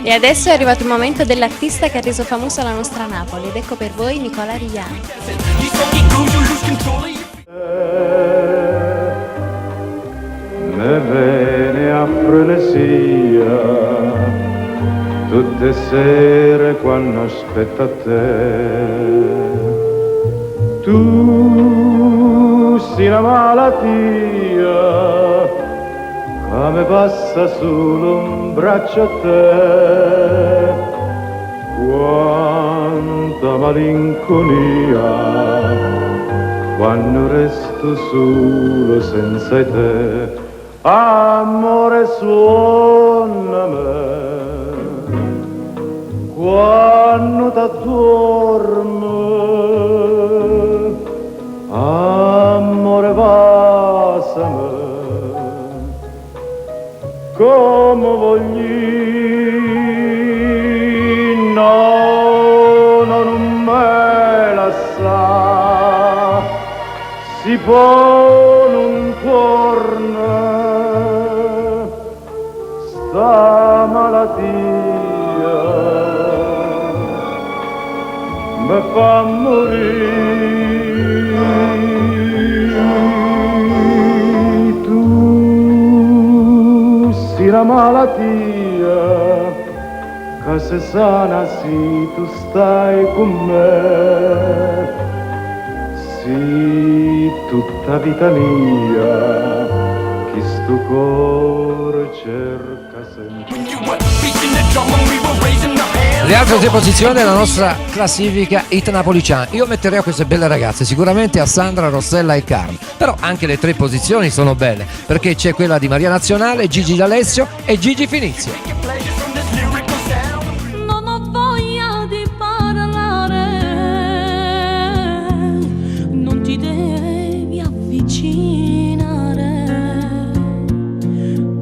E adesso è arrivato il momento dell'artista che ha reso famosa la nostra Napoli ed ecco per voi Nicola Rigliano. Me vene 'a frenesia tutt' 'e sere quanno aspetto a te. Tu si' na malatia ca me passa sulo 'mbraccio a te. Quanta malinconia quanno resto sulo senza 'e te. Ammore suonname quanno t'adduorme. Ammore vasame comme vogl'i'. No, no, nun me lassà, si po' nun tuorne, sta malatia me fa murì. Tu si' na malatia ca se sana si tu stai cu me. Si' tutta 'a vita mia, chistu core cerca sempre. Le altre tre posizioni della nostra classifica Hit Napolician. Io metterei a queste belle ragazze, sicuramente a Sandra, Rossella e Carla. Però anche le tre posizioni sono belle, perché c'è quella di Maria Nazionale, Gigi D'Alessio e Gigi Finizio. Non ho voglia di parlare, non ti devi avvicinare,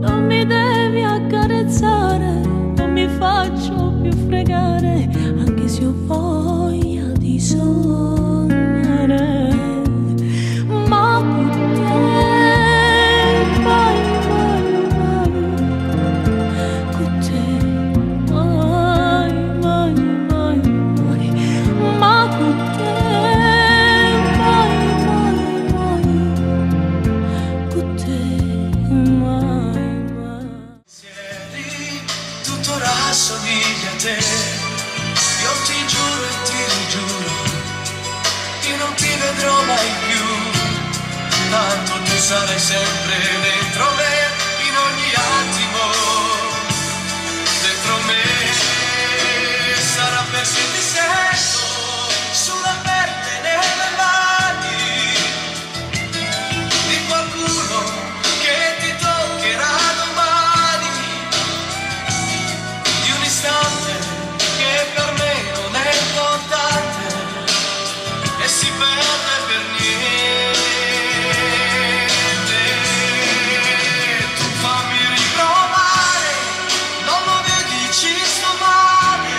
non mi devi accarezzare, non mi faccio più fregare, anche se ho voglia di sognare. Ma con te mai, mai, mai, con te mai, mai, mai, mai, ma con te mai, mai, mai, con te mai, mai. Tuttora assomiglia a te. Io ti giuro e ti rigiuro, io non ti vedrò mai più. Tanto tu sarai sempre dentro me, in ogni attimo. Dentro me sarà perché ti sento sulla pelle nelle mani di qualcuno che ti toccherà domani di un istante che per me non è importante e si perde per niente. Tu fammi riprovare, non lo vedi, ci sto male.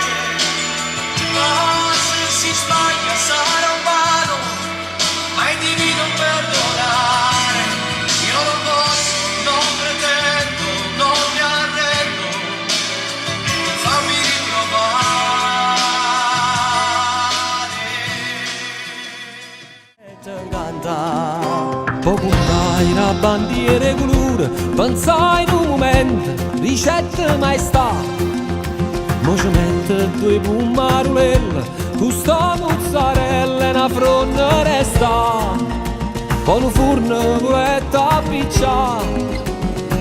Ma se si sbaglia sarà umano, ma è divino perdonare. Io non posso, non pretendo, non mi arrendo. Fammi ritrovare. Po' puntai na bandiera 'e culure, pensai nu mumento, dicette maestà. Mo ci metto due pummarulelle, cu sta mozzarella e na fronna resta. Po' nu furno vulette appiccià,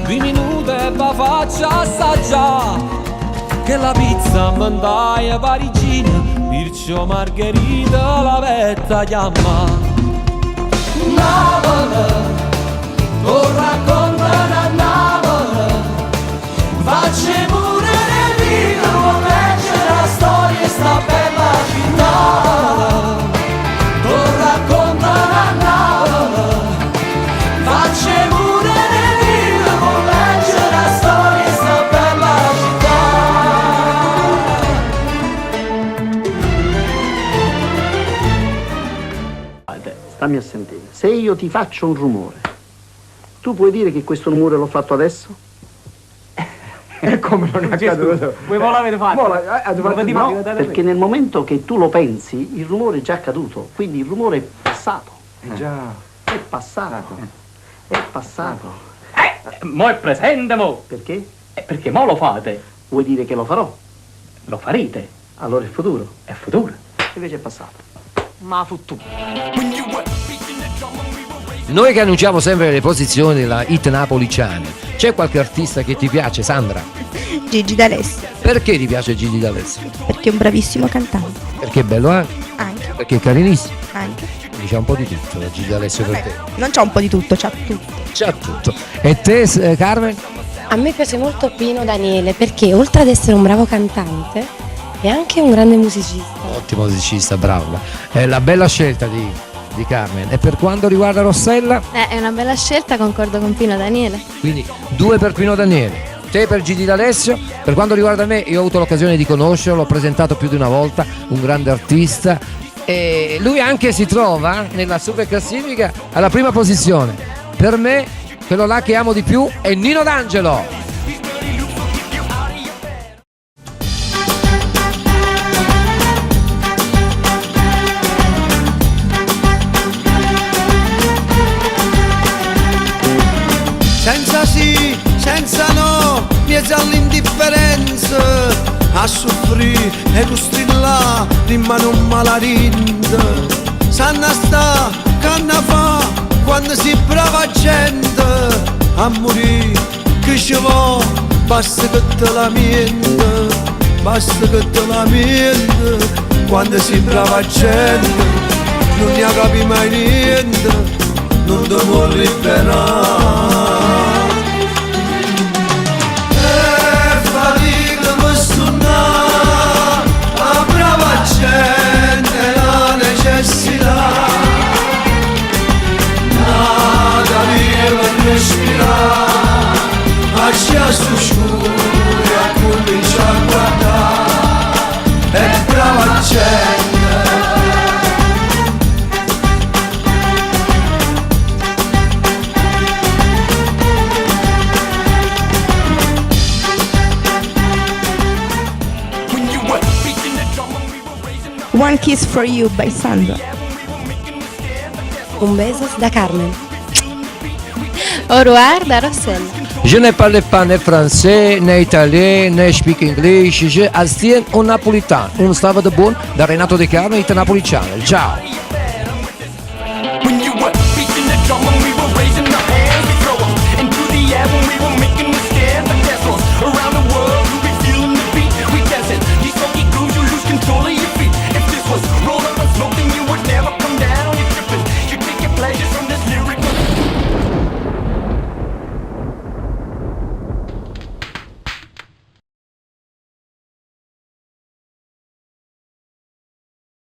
due minuti e va faccia assaggià. Che la pizza mandaje parigina, perciò Margherita l'avetta chiammà. Napoli, t' 'o raccontano a Napoli, facce pure le vite, può leggere la storia 'e sta bella città. T' 'o raccontano a Napoli, facce pure le vite, può leggere la storia 'e sta bella città. Stammi a sentire. Se io ti faccio un rumore, tu puoi dire che questo rumore l'ho fatto adesso? E come non è accaduto? Voi mo l'avete fatto? Mo la- avete fatto- No, perché nel momento che tu lo pensi, il rumore è già accaduto, quindi il rumore è passato. È già. È passato. È passato. Mo è presente, mo! Perché? Perché mo lo fate. Vuoi dire che lo farò? Lo farete. Allora è futuro. È futuro. Invece è passato. Ma futuro. Noi che annunciamo sempre le posizioni della Hit Napoli Channel, c'è qualche artista che ti piace, Sandra? Gigi D'Alessio, Perché ti piace Gigi D'Alessio? perché è un bravissimo cantante. Perché è bello anche? Anche. Perché è carinissimo. Anche. Quindi c'è un po' di tutto da Gigi D'Alessio per te. Non c'è un po' di tutto, c'ha tutto. C'è tutto. E te, Carmen? A me piace molto Pino Daniele perché oltre ad essere un bravo cantante è anche un grande musicista. Ottimo musicista, bravo. È la bella scelta di Carmen. E per quanto riguarda Rossella? È una bella scelta, concordo con Pino Daniele. Quindi due per Pino Daniele, te per Gigi D'Alessio. Per quanto riguarda me, io ho avuto l'occasione di conoscerlo, l'ho presentato più di una volta, un grande artista. E lui anche si trova nella super classifica alla prima posizione. Per me, quello là che amo di più è Nino D'Angelo. Senza sì, senza no, miezzo all'indifferenza, a soffrire e tu strilla, rimane un malarinda. Sanna sta, canna fa, quando si brava gente, a morire, che ci va, basta che te lamenti, basta che te lamenti, quando si brava gente, non ne capi mai niente, non ti può liberare. E fatica per suonare, la brava gente la necessità. Nada viva per respirare, lascia su scuro e comincia a guardare. E brava gente. One Kiss for You by Sandra. Un beso da Carmen. Au revoir da Rossella. Je ne parle pas né français, né italien, né speak English, je astien un napolitan. Un sabato buon da Renato De Carlo, Hit Napoli Channel. Ciao! When you were beating the drum and we were raising our hands, we throw 'em into the air when we were making